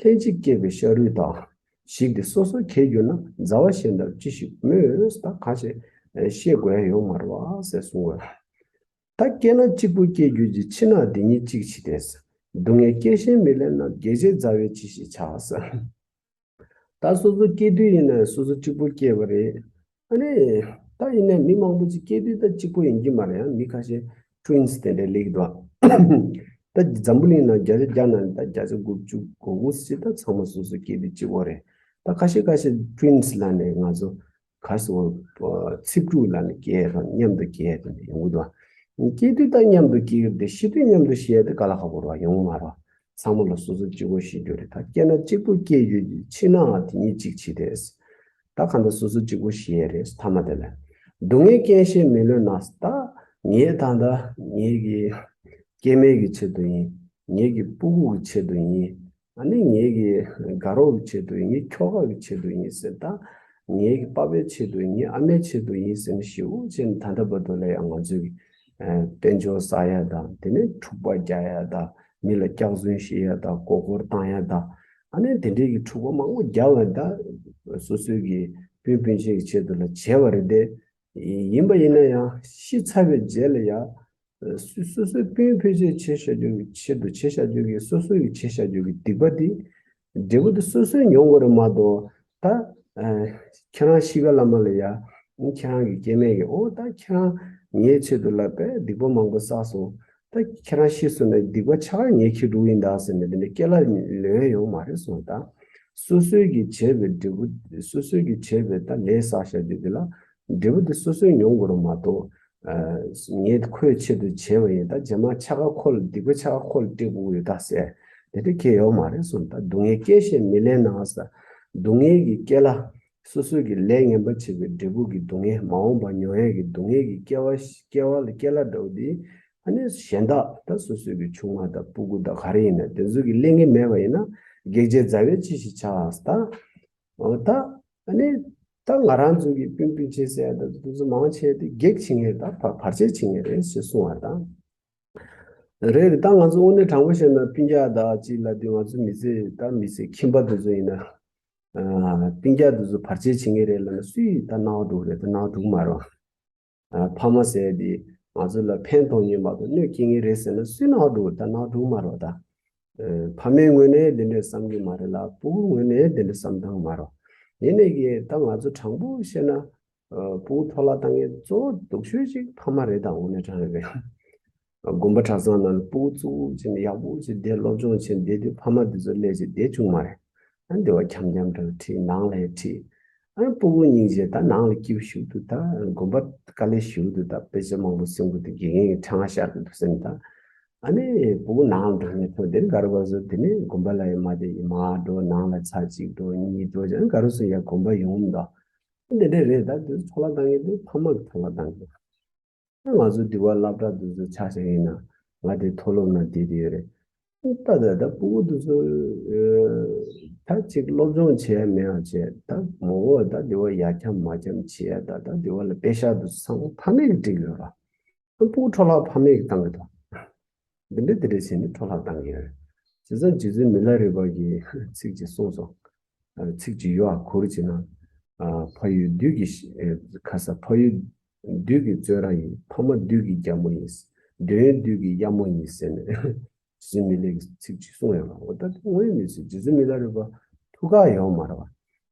ལྷན་ཅིག་སྐྱེས་པའི་ཤ་རུས་དག་ཞིག་དེ་སོ་སོར་གྱེས་གྱུར་ན། མཛའ་བ་གཞན་དག་ཅི་ཞིག་སྨོས། ད་གང་ཞིག་ཤེས་དགོས་ཡ་ཡོད་མ་རེད་བ་ཟེར་གསུང་བ། ད་སྐྱེས་ན་གཅིག་པུ་སྐྱེ་འགྱུར་གྱི། །འཆི་ན་དེ་ཉིད་གཅིག་འཆི་སྟེ། །སྡུག་བསྔལ་སྐྱེ་ཤས་མི་ལེན་ན། །བགེགས་བྱེད་མཛའ་བས་ཅི་ཞིག་བྱ། །ཟེར། ད་སོ་སོ་སྐྱེ་དུས་ཡིན་ན་སོ་སོ་གཅིག་པུ་སྐྱེས་པ་རེད། ཨ་ནི་ད་ཡིན་ན་མི་མང་པོ་ཅིག་སྐྱེ་དུས་ད་གཅིག་པུ་ཡིན་གྱི་མ་རེད། ཡང་མི་ཁ་ཤས་ཊུ་ཝིན་སི་དེ་འདྲ་སླེབས་ཀྱི་འདུག་ད་འཛམ་བུ་གླིང་ནང་བརྒྱ་ཆ་བརྒྱ་ནང་ད་བརྒྱ་ཆ་དགུ་བཅུ་གོ་དགུ་ཅིག་ད་ཚང་མ་སོ་སོ་སྐྱེ་དུས་གཅིག་པོ་རེད། ད་ཁ་ཤས་ཁ་ཤས་ཊུ་ཝིན་སི་ལབ་ནས་ང་ཚོ་ག་སོ་ཚིག་དྲུག་ལབ་ནས་སྐྱེ་ཡ་དང་མཉམ་དུ་སྐྱེ་ཡ་དེ་འདྲ་ཡོང་གི་འདུག་སྐྱེ་དུས་ད་མཉམ་དུ་སྐྱེ་གི་རེད། ཤི་དུས་མཉམ་དུ་ཤི་ཡ་དེ་ག་ལ་ཁག་པོ་རེད་བ། ཡོང་གི་མ་རེད་བ། ཚང་མ་ལ་སོ་སོ་གཅིག་པོ་ཤི་རྒྱུ་རེད། ད་སྐྱེས་ན་གཅིག་པུ་སྐྱེ་འགྱུར་གྱི། །འཆི་ནའང་དེ་ཉིད་གཅིག་འཆི་སྟེ། ད་གང་ལྟར་སོ་སོ་གཅིག་པོ་ཤི་ཡས་རེད། ཐ་མ་དེ་ལ། སྡུག་བསྔལ་སྐྱེ་ཤས་མི་ལོན་ན། ད་ངས་ད་ལྟ་ངེད་ཀྱི་སྐྱེ་དམན་གྱི་ཆེད་དུ་ཡིན། ངེད་ཀྱི་སྤུ་གུ་གི་ཆེད་དུ་ཡིན། ཨ་ནི་ངེད་ཀྱི་དགའ་རོགས་ཀྱི་ཆེད་དུ་ཡིན། ངའི་ཁྱོ་ག་གི་ཆེད་དུ་ཡིན་ཟེར། ད་ངེད་ཀྱི་པ་ཕའི་ཆེད་དུ་ཡིན། ངའི་ཨ་མའི་ཆེད་དུ་ཡིན་ཟེར་ནས་ཞེ་པོ་བྱས་ནས་ད་ལྟ་བར་དུ་ལ་ཡང་ང་ཚོས་ཀྱི་ཨ་དཔལ་འབྱོར་བསགས་ཡ་དང་། དེ་ནས་འཁྲུག་པ་རྒྱག་ཡ་དང་། མི་ལ་སྐྱག་རྫུན་བཤད་ཡ་དང་། མགོ་སྐོར་བཏང་ཡ་དང་། ཨ་ནི་དེ་འདྲའི་གི་འཁྲུག་པ་མང་པོ་རྒྱག་པ་ད་སོ་སོའི་གི་སྤུན་སྤུན་མཆེད་ཀྱི་ཆེད་དུ་ལ་བྱས་པ་རེད་དེ། ཡིན་པ་ཡིན་ན་ཡང་ཤི་ཚར་བའི་རྗེས་ལ་ཡང་སོ་སོ་སོའི་སྤུན་ཕལ་ཆེར་བྱས་བཞག་རྒྱུ་གི་ཆེད་དུ་བྱས་བཞག་རྒྱུ་གི་སོ་སོ་ཡི་བྱས་བཞག་རྒྱུ་གི་སྡིག་པ་དེ། འབྲས་བུ་དེ་སོ་སོས་མྱོང་དགོས་རེད་མ་གཏོགས། ད་ཨ་ཁྱེད་རང་ཤི་ག་ལ་མ་ལ་ཡ། ཁྱེད་རང་གི་སྐྱེ་དམན་གྱི་ཨོ་ད་ཁྱེད་རང་ངའི་ཆེད་དུ་ལ་དཔེ་སྡིག་པ་མང་པོ་བསགས་སོང་། ད་ཁྱེད་རང་ཤི་སོང་ན་སྡིག་པ་ཆ་ག་ངས་འཁྱེར་འགྲོ་གི་ཡིན་ད་ཟེར་ནས་དེ་འདྲ་སྐྱེ་ལ་ལོན་ཡོང་མ་རེད་གསུངས། ད་སོ་སོའི་གི་བྱས་པའི་འབྲས་བུ། སོ་སོའི་གི་བྱས་པའི་ད་ལས་བསགས་བཞག་རྒྱུ་དེ་ལ་འབྲས་བུ་དེ་སོ་སོས་མྱོང་དགོས་རེད་མ་གཏོགས། ཨ་ངས་ཁོའི་ཆེད་དུ་བྱས་པ་ཡིན། ད་རྗེས་མ་ཆ་ག་ཁོ་ལ་སྡིག་པ་ཆ་ག་ཁོ་ལ་སྤྲད་དགོས་ཡོད་ད་ཟེར། དེ་འདྲ་གང་ཡང་ཡོད་མ་རེད་གསུངས། ད་སྡུག་བསྔལ་སྐྱེ་ཤས་མི་ལེན་ན་ཟེར། སྡུག་བསྔལ་གྱི་སྐྱེ་ལ། སོ་སོའི་གི་ལས་ངན་པ་བྱས་པའི་འབྲས་བུ་གི་སྡུག་བསྔལ། མ་འོངས་པ་མྱོང་ཡས་ཀྱི་སྡུག་བསྔལ་གྱི་སྐྱེ་བ། སྐྱེ་བ་ལ་སྐྱེ་ལ་འདྲ་བོ་དེ། ཨ་ནི་གཞན་དག་ད་སོ་སོའི་གི་ཆུང་མ་དང་སྤུ་གུ་དང་ག་རེ་ཡིན་ན་དེ་ཚོ་གི་ལེན་གྱི་མེད་པ་ཡིན་ན། བགེགས་བྱེད་མཛའ་བས་ཅི་ཞིག་བྱ་ཟེར། ད་འོ་ད་ཨ་ནི་ད་ང་རང་ཚོ་གི་སྤུན་སྤུན་མཆེད་ཟེར་ཡ་ད་དེ་ཚོ་མང་ཆེ་དེ་བགེགས་བྱེད་མཁན་ད་བར་བར་ཆད་བྱེད་མཁན་རེད་ཅེས་གསུངས་པ་དང་། རེད་རེད། ད་ང་ཚོ་དངོས་གནས་དྲང་པོ་བཤད་ན་སྤུན་ཀྱག་དང་གཅིག་ལབ་དུས་ང་ཚོ་མི་ཚེ་ད་མི་ཚེ་ཁྱིམ་པ་དེ་ཚོ་ཡིན་ན། ཨ་སྤུན་ཀྱག་དེ་ཚོ་བར་ཆད་བྱེད་མཁན་རེད་ལབ་ན་སུས་ད་སྣང་བ་འགྲོ་གི་རེད། ད་སྣང་བ་འགྲོ་གི་མ་རེད། ཨ་ཕ་མ་ཟེར་དེ་ང་ཚོ་ལ་ཕན་ཐོགས་མཁན་མ་གཏོགས་གནོད་སྐྱེལ་མཁན་རེད་ཟེར་ན་སུས་སྣང་བ་འགྲོ་གི་རེད། ད་སྣང་བ་འགྲོ་གི་མ་རེད། ད་ཨ་ཕ་མའི་ངོས་ནས་དེ་འདྲས་བསམ་གི་མ་རེད་ལ། སྤུ་གུ་ངོས་ནས་དེ་འདྲས་བསམ་སྟངས་མ་རེད། ཡིན་ནའི་གི་ད་ང་ཚོ་དྲང་པོ་བཤད་ན། ཨ་སྤུ་གུ་འཕྲོ་བརླག་བཏང་མཁན་གཙོ་བོ་སྡུག་ཤོས་ཅིག་ཕ་མ་རེད། ད་དངོས་གནས་དྲང་རེད་པས། དགོན་པ་གྲྭ་ཚང་ནང་ལ་སྤུ་གུ་གཙོ་བོ་བྱས་ནས་ཡག་པོ་བྱས་བསྡད་སློབ་སྦྱོང་བྱས་བསྡད་དུས་ཕ་མ་འདི་ཚོ་སླེབས་བྱས་བསྡད་བཅུག་མ་རེད། ཨ་འདི་བ་འཁྱམ་འཁྱམ་འདྲ་བོ་ཁྲིད། ནང་ལ་ཡང་ཁྲིད། ཨ་སྤུ་གུ་སྙིང་རྗེ་ད་ནང་ལ་སྐྱིད་པོ་ཞིག་འདུག་ད་དགོན་པ་དཀའ་ལས་ཞིག་འདུག་ད་དཔེ་ཆ་མང་པོ་གསན་གི་འདུག་དགེ་རྒན་གྱིས་ཕྲེང་བ་ཤར་གི་འདུག་ཟེར་ནས། ད་ཨ་ནི་སྤུ་གུ་ནང་ལ་འགྲོ་ནས་ཐོན་དེ་ནི་ག་རེ་བ་བཟོ། དེ་ནི་དགོན་པ་ལ་ཡང་མ་བསྡད། མར་འགྲོ། ནང་ལ་ཚར་གཅིག་འགྲོ། གཉིས་འགྲོ་བྱས་ནས་ག་རེ་བཟོ་ཡ་དགོན་པ་ཡོང་མི་འདུག་འདི་འདྲ་རེད། ད་དེ་འཕྲོ་བརླག་བཏང་མཁན་དེ་ཕ་མ་གིས་འཕྲོ་བརླག་བཏང་གི་འདུག་ང་ཚོ་འདི་བ་སློབ་གྲྭ་འདི་ཚོ་ཆ་བཞག་ཡིན་ན་ང་དེ་མཐོ་སློབ་ནང་བསྡད་དེ་ཡོད་རེད། ད་ད་ད་སྤུ་གུ་འདི་ཚོ་ཨ་ད་ཅིག་སློབ་སྦྱོང་བྱས་མེད་ཡ་བྱས། ད་མོ་བོ་ད་འདི་བ་ཡར་འཁྱམ་མར་འཁྱམ་བྱས་ཡ། ད་ད་འདི་བ་ལ་པེ་ཤག་འདི་ཚོ་ཚང་མ་ཕ་མས་ཀྱིས་སྤྲད་ཀྱི་ཡོད་རེད། སྤུ་གུ་འཕྲོ་བརླག་ཕ་མས་ཀྱིས་བཏང་གི་འདུག་འདི་འདྲ་འདི་འདྲ་བྱས་ནས་འཕྲོ་བརླག་བཏང་གི་ཡོད་རེད། བྱས་ཙང་རྗེ་བཙུན་མི་ལ་རས་པ་གིས་ཚིག་ཅིག་གསུངས་སོང་། ཨ་ཚིག་ཅིག་ཡོད་ཨ། གོ་རེ་བྱས་ན། ཨ་ཕ་ཡུལ་བདུད་ཀྱི་ཨེ་ཁ་ས་ཕ་ཡུལ་བདུད་ཀྱི་བཙོན་ར་ཡིན། ཕ་མ་བདུད་ཀྱི་རྒྱལ་མོ་ཡིན། འདོད་ཡོན་བདུད་ཀྱི་གཡབ་མོ་ཡིན་ཟེར་ནས་རྗེ་བཙུན་མི་ལས་ཀྱི་ཚིག་ཅིག་གསུངས་ཡོད་ལ། འོ་ད་དངོས་ཡོད་མི་ཚེ་རྗེ་བཙུན་མི་ལ་རས་པ་ཐུགས་ཁག་ཡོད་མ་རེད་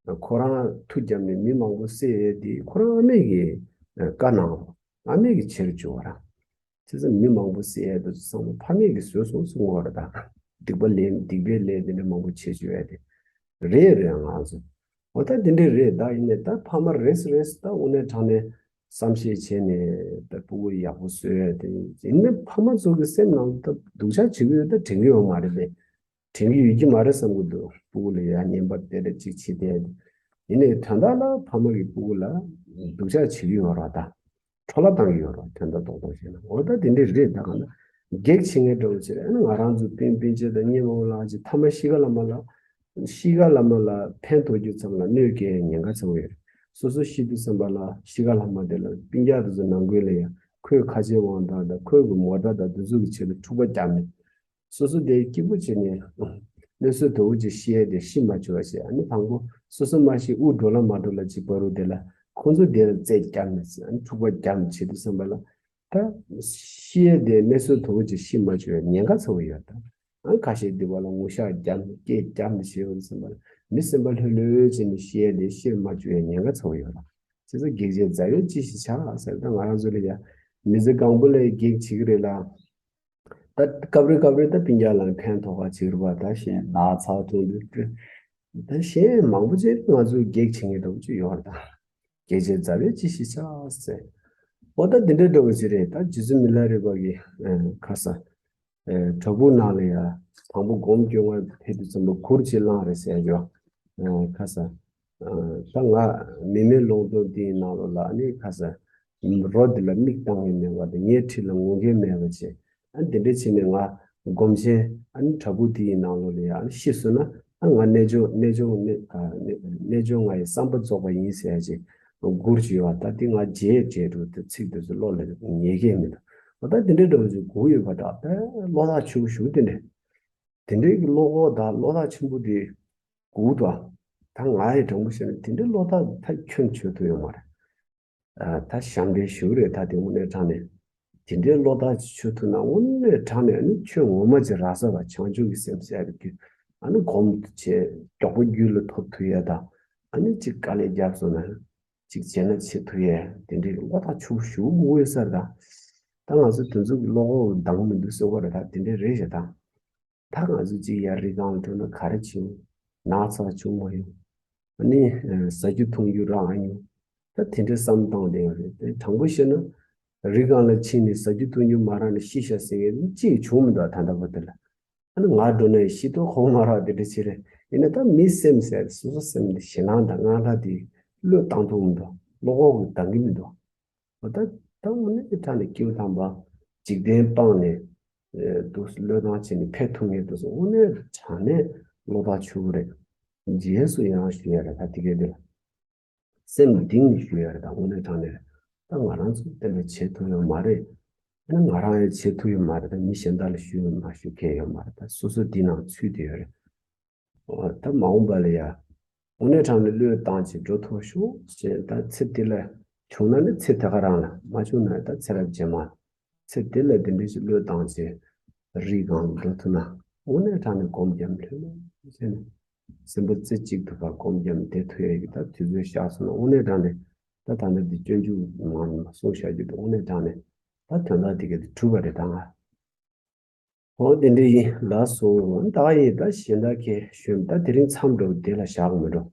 བ། ཁོ་རང་མཐུ་བརྒྱབ་ནས་མི་མང་པོ་བསད་ཡས་དེ་ཁོ་རང་ཨ་མས་ཀྱིས་བཀའ་གནང་བ། ཨ་མས་ཀྱིས་བྱེད་རུ་བཅུག་པ་ར། བྱས་ཙང་མི་མང་པོ་བསད་ཡས་དེ་ཚོ་ཚང་མ་ཕ་མས་ཀྱིས་བཟོས་སོང་གསུང་གི་ཡོད་རེད་ད། སྡིག་པ་ལས་སྡིག་པའི་ལས་དེ་འདྲ་མང་པོ་བྱེད་བཅུག་ཡས་དེ། རེད་རེད་ང་ཚོ། འོ་ད་དེ་འདྲས་རེད་ད། ཡིན་ནའི་ད་ཕ་མ་རེད་རེད་ད་དངོས་གནས་དྲང་གནས་བསམ་ཤེས་བྱས་ནས་ད་སྤུ་གུ་ཡག་པོ་བཟོས་ཡས་དེ། ཡིན་ནའི་ཕ་མ་ཚོ་གི་སེམས་ནང་ད་སྡུག་ཅག་བྱེད་ཀྱི་ཡོད་ད་དྲན་གྱི་ཡོད་མ་རེད་པས། དྲན་གྱི་ཡོད་ཀྱི་མ་རེད་བསམ་གྱི་འདུག་སྤུ་གུ་ལ་ཡ་བརྙས་པ་དེ་འདྲ་ཅིག་བྱེད་དེ། ཡིན་ནའི་དོན་དག་ལ་ཕ་མ་གིས་སྤུ་གུ་ལ་སྡུག་ཅག་བྱེད་ཀྱི་ཡོད་རེད་ད། འཕྲོ་བརླག་བཏང་གི་ཡོད་རེད་དོན་དག་རྡོག་རྡོག་བཤད་ན། འོ་ད་དེ་འདྲས་རེད་ད། གང་ན་གེགས་བྱེད་མཁན་འདྲ་བོ་བྱས་ཨ་ནི་ང་རང་ཚོ་སྤུན་སྤུན་མཆེད་དང་གཉེན་མ་བོ་ལགས་ཀྱི་ཐ་མ་ཤི་ག་ལ་མ་ལ་ཤི་ག་ལ་མ་ལ་ཕན་ཐོགས་རྒྱུ་ཙམ་ལ་གནོད་སྐྱེལ་ཉེན་ཁ་ཚ་བོ་ཡོད་རེད། སོ་སོ་ཤི་དུས་ཙམ་པ་ལ་ཤི་ག་ལ་མ་དེ་ལ་སྤུན་ཀྱག་དེ་ཚོ་ནང་ཁུལ་ལ་ཡང་ཁོས་ཁ་ཆེ་དབང་ཐང་དང་ཁོས་གི་མོ་ཊ་དང་དེ་ཚོ་གི་ཆེད་དུ་འཁྲུག་པ་རྒྱག་ནས། སོ་སོ་དེ་སྐྱིད་པོ་བྱས་ནས་ གནས་ཚུལ་དོ་བོ་ཅིག་ཤེས་ཡས་དེ་ཤི་མ་བཅུག་པ་བྱས། ཨ་ནི་དང་པོ་སོ་སོ་མ་ཤི་དབུགས་འགྲོ་ལ་མ་འགྲོ་ལ་ཅིག་བར་དུ་དེ་ལ་ཁོང་ཚོ་དེ་ལ་རྩལ་བརྒྱབ་ནས་ཨ་ནི་འཁྲུག་པ་བརྒྱབ་ནས་བྱེད་དུས་ཙམ་པ་ལ། ད་ཤི་ཡས་དེ་གནས་ཚུལ་དོ་བོ་ཅིག་ཤི་མ་བཅུག་པའི་ཉེན་ཁ་ཚ་བོ་ཡོད་ད། ཨ་ཁ་ཤས་འདི་བ་ལ་ངུ་ཤག་བརྒྱབ་ནས་སྐད་བརྒྱབ་ནས་བྱས་པ་ཙམ་པ་ལ་མི་སེམས་པ་ལྷོད་ལྷོད་བྱས་ནས་ཤི་ཡས་དེ་ཤི་མ་བཅུག་པའི་ཉེན་ཁ་ཚ་བོ་ཡོད་ད། བྱས་ཙང་གེགས་བྱས་རྫ་བས་ཅི་ཞིག་བྱ་ཟེར། ད་ང་རང་ཚོ་ལ་ཡ་མི་ཚེ་གང་པོ་ལ་ཡ་གེགས་བྱེད་ཀྱི་རེད་ལ། ད་སྐབས་རེ་སྐབས་རེ་ད་སྤུན་ཀྱག་ལ་ཕན་ཐོགས་པ་བྱེད་ཀྱི་རེད་པ། ད་གཞན་ནག་ཚགས་ཐུང་དུ་ད་གཞན་མང་པོ་ཅིག་ང་ཚོས་གེགས་བྱེད་མཁན་འདྲ་པོ་ཅིག་ཡོད་རེད་ད། གེགས་བྱས་རྫ་བས་ཅི་ཞིག་བྱ་ཟེར། འོ་ད་འདི་འདྲའི་འདྲ་པོ་ཅིག་རེད། ད་རྗེ་བཙུན་མི་ལ་རས་པ་གི་ཁ་ས་བྲག་ཕུག་ནང་ལ་ཡ་དང་པོ་སྒོམ་སྐྱོན་ང་ཕེབས་དུས་ཙམ་པ་གུར་ཅིག་བླངས་རེད་ཟེར་ཡོད། ཁ་ས་ད་ང་མི་མེད་ལུང་སྟོང་འདིའི་ནང་ལོགས་ལ་ཨ་ནི་ཁ་ས་རོ་འདི་ལ་མིག་བཏང་ཡས་མེད་པ་དང་ངའི་འཁྲིས་ལ་ངུ་མཁན་མེད་པ་བྱས། ཨ་ནི་འདི་འདྲ་བྱས་ནས་ང་སྒོམ་ཆེན་ཨ་ནི་བྲག་ཕུག་འདིའི་ནང་ལོགས་ལ་ཡ་ཨ་ནི་ཤི་སོང་ན་ཨ་ང་རྣལ་འབྱོར་རྣལ་འབྱོར་རྣལ་ཨ་རྣལ་རྣལ་འབྱོར་ང་ཡི་བསམ་པ་རྫོགས་པ་ཡིན་ཟེར་ཡ་ཅིག་གུར་ཅིག་ཡོད་པ། ད་འདི་ང་བརྗེད་བརྗེད་འགྲོ་དེ་ཚིག་དེ་ཚོ་བློ་ལ་ངེས་ཀྱི་མི་འདུག་འོ་ད་འདི་འདྲའི་འདྲ་པོ་ཅིག་སྒུག་ཡོད་པ་ད་ད་བློ་ཐག་ཆོད་པོ་ཞེ་པོ་དེ་འདྲ། དེ་འདྲའི་གི་བློ་ཁོག་དང་བློ་ཐག་ཆེན་པོ་དེ་སྒུག་ཏུ། ད་ང་ཡི་དྲང་པོ་བཤད་ན་དེ་འདྲའི་བློ་ཐག་ཐག་ཁྱོན་ཆོད་ཐུབ་ཡོད་མ་རེད། ཨ་ད་ཞབས་འདྲེན་ཞུ་རེད། ད་དེ་དངོས་གནས་དྲང་གནས་དེ་འདྲའི་བློ་ཐག་ཅིག་ཆོད་ཐུབ་ན་དངོས་གནས་དྲང་གནས་ཨ་ནི་ཆོས་ངོ་མ་ཅིག་རག་ས་བ། བྱང་ཆུབ་ཀྱི་སེམས་ཟེར་ཡ་དེ་ཨ་ནི་སྒོམ་བྱས་མགྱོགས་པོ་རྒྱུད་ལ་ཐོབ་ཐུབ་ཡ་དང་ཨ་ནི་ཅིག་དཀའ་ལས་བརྒྱབ་སོང་ན་ཅིག་བྱས་ན་བྱེད་ཐུབ་ཡ་དེ་འདྲའི་བློ་ཐག་ཆོད་པོ་ཞེ་པོ་དགོས་ཡོད་ས་རེད་ད། ད་ང་ཚོ་དེ་ཚོ་གི་བློ་ཁོག་འདང་མི་འདུག་ཟེར་བ་རེད། ད་དེ་འདྲའི་རེད་ཤག་ད། ད་ང་ཚོ་གཅིག་ཡར་རི་སྒང་ལ་འགྲོ་ན་ག་རེ་བྱུང་། ནགས་ཚལ་བྱུང་མ་ཡོང་། ཨ་ནི་ཟ་རྒྱུ་འཐུང་རྒྱུ་རག་ཨ་ཡོང་། ད་དེ་འདྲའི་བསམ་སྟངས་དེ་ཡང་རེད། དེ་དྲང་པོ་བཤད་ན་རི་སྒང་ལ་ཕྱིན་ནས་ཟ་རྒྱུ་འཐུང་རྒྱུ་མ་རག་ནས་ཤི་ཤག་ཟེར་མཁན་གཅིག་བྱུང་མི་འདུག་ད་ལྟ་བར་དུ་ལ། ཨ་ནི་ང་འགྲོ་ན་ཡང་ཤི་དོ་ཁོག་མ་རག་དེ་འདྲ་ཅིག་རེད། ཡིན་ན་ད་མི་སེམས་ཟེར་སོ་སོ་སེམས་འདི་ཞེད་སྣང་དང་དངངས་སྐྲག་དེ་བློས་བཏང་ཐུབ་མི་འདུག་བློ་ཁོག་གིས་འདང་གི་མི་འདུག་འོ་ད་ད་དངོས་གནས་ཀྱི་ཐོག་ནས་སྐྱེ་བོ་དམ་པ་འཇིག་རྟེན་སྤངས་ནས་ཨེ་འདུག་བློས་བཏང་བྱས་ནས་ཕེབས་ཐུབ་མཁན་དེ་ཚོ་དངོས་གནས་དྲང་གནས་བློ་ཐག་ཆོད་པོ་རེད། རྗེས་སུ་ཡང་ཞུ་ཡ་རེད། ད་དེ་གའི་དེ་ལ་སེམས་གཏིང་ནས་ཞུ་ཡ་རེད། ད་དངོས་གནས་དྲང་གནས་རེད། ད་ང་རང་ཚོ་གཏན་ནས་བྱེད་ཐུབ་ཡོད་མ་རེད། ཨ་ནི་ང་རང་ཡང་བྱེད་ཐུབ་ཡོད་མ་རེད། ད་མི་གཞན་དག་ལ་ཞུ་ཡོད་མ་ཞུ་མཁན་ཡོད་མ་རེད། ད་སོ་སོ་འདི་ནང་ཚུད་བསྡད་ཡོད་རེད། འོ་ད་མ་འོངས་པ་ལ་ཡ། དངོས་གནས་དྲང་གནས་བློས་བཏང་བྱས་འགྲོ་ཐུབ་ཤོག་ཅེས། ད་ཚེ་འདི་ལ་བྱུང་ན་ནི་ཚེ་ད་ག་རང་ལ། མ་བྱུང་ན་ད་ཚེ་རབས་རྗེས་མ། ཚེ་འདི་ལ་འདི་འདྲ་ཞིག་བློས་བཏང་བྱས་རི་སྒང་ལ་འགྲོ་ཐུབ་ན་དངོས་གནས་དྲང་གནས་སྒོམ་རྒྱབ་ལྷོད་ལྷོད་བྱས་ནས་སེམས་པ་རྩེ་གཅིག་ཏུ་ཕར་སྒོམ་རྒྱབ་བསྡད་ཐུབ་ཡ་གི་ད་དུས་ཚོད་ཤར་སོང་ན་དངོས་གནས་དྲང་གནས་ད་ད་ལྟ་འདི་སྤྱོད་འཇུག་མང་ནས་མ་གསུངས་བཞག་རྒྱུ་དེ་དངོས་གནས་དྲང་གནས་ད་དོན་དག་འདི་ག་དེ་གྲུབ་པ་རེད་ད་ང་། འོ་དེ་འདྲ་ཡིན་ལགས་སོ། ད་ཡིན་ད་གཞན་དག་གི་ཞུས་ད་དེ་རིང་མཚམས་འགྲོ་དེ་ལ་བཞག་མི་འགྲོ།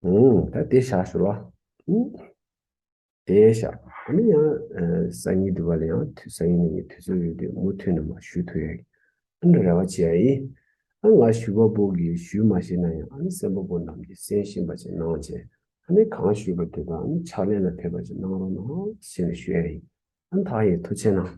ཨུང་ད་དེ་བཞག་ཞུ་ལ། ཨུང་དེ་བཞག་ཨ་ནི་ཡང་ཨ་སང་ཉིན་དུ་བ་ལ་ཡང་དུས་སང་ཉིན་ནས་དུས་ཚོད་ཡོད་དུས་མུ་མཐུད་ནས་མ་ཞུ་ཐུབ་ཡ་ཡིན། ཨ་ནི་རེ་བ་བྱེད་ཡ་ཡིན། ཨ་ང་ཞུ་བ་པོ་གིས་ཞུ་མ་ཤེས་ན་ཡང་ཨ་ནི་གསན་པ་པོ་རྣམས་ཀྱིས་གསན་ཤེས་པ་ཅིག་གནང་བྱས་ཨ་ནི་གང་ཞུས་པ་དེ་དག་ཨ་ནི་ཕྱག་ལེན་ལ་ཕེབས་པ་ཅིག་གནང་རོགས་གནང་ཞེས་ནས་ཞུ་ཡ་ཡིན། ཨ་ནི་ད་ཡིན་ཐུགས་རྗེ་གནང་།